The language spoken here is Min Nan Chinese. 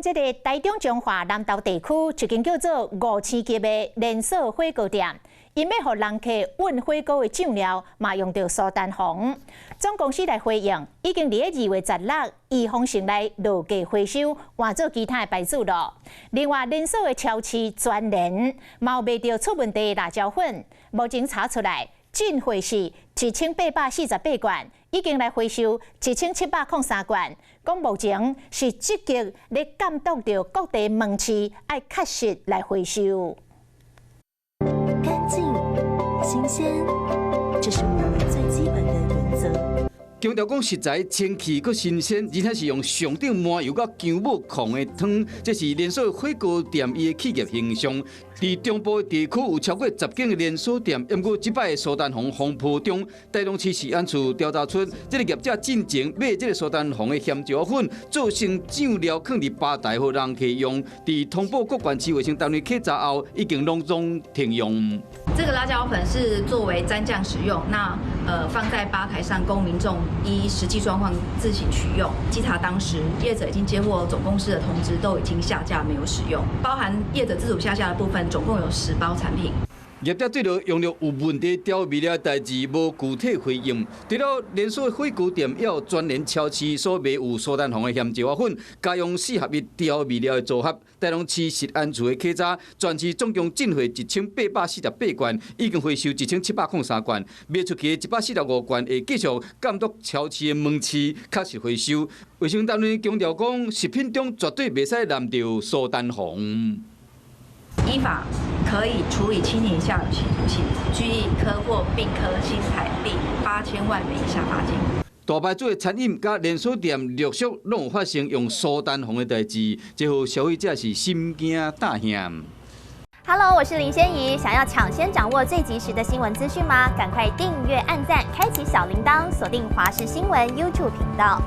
這个台中彰化南投地區一間叫做五星級的連鎖火鍋店，𪜶欲予人客運火鍋的醬料，嘛用著蘇丹紅。總公司來回應，已經佇咧2月16預防性來落架回收，換做其他的牌子囉。另外，連鎖的超市全聯，嘛有賣著出問題的辣椒粉，目前查出來進貨是1848罐，已經來回收1703罐。講目前是積極咧監督著各地門市愛確實來回收。乾淨、新鮮，這是我們最基本的原則。強調講食材清氣閣新鮮，而且是用上等麻油佮薑母控的湯，這是連鎖火鍋店伊的企業形象。佇中部地區有超過10間的連鎖店，毋過這擺的蘇丹紅風波中，台中市食安處調查出，這个業者進前買這个蘇丹紅的鹹椒粉做成醬料，囥佇吧台予人客用。佇通報各縣市衛生單位稽查後，已經攏總停用。這個辣椒粉是作為蘸醬使用，那放在吧台上供民眾依實際狀況自行取用。稽查當時，業者已經接獲總公司的通知，都已經下架沒有使用，包含業者自主下架的部分，總共有10包產品。業者對著用著有問題調味料的代誌無具體回應。除了連鎖火鍋店，猶有全聯超市所賣有蘇丹紅的鹹椒粉，加用四合一調味料的組合。台中市食安處的稽查，全市總共進貨1848罐，已經回收1703罐，賣出去的145罐會繼續監督超市的門市確實回收。衛生單位強調講，食品中絕對袂使摠著蘇丹紅。依法可以處以7年以下有期徒刑、拘役一科或併科新台幣8000萬元以下罰金。大牌子的餐飲佮連鎖店陸續攏有發生用蘇丹紅的代誌，這予消費者是心驚膽怯。 Hello，我是林仙怡，想要搶先掌握最及時的新聞資訊嗎？趕快訂閱、按讚、開啟小鈴鐺，鎖定華視新聞 YouTube 頻道。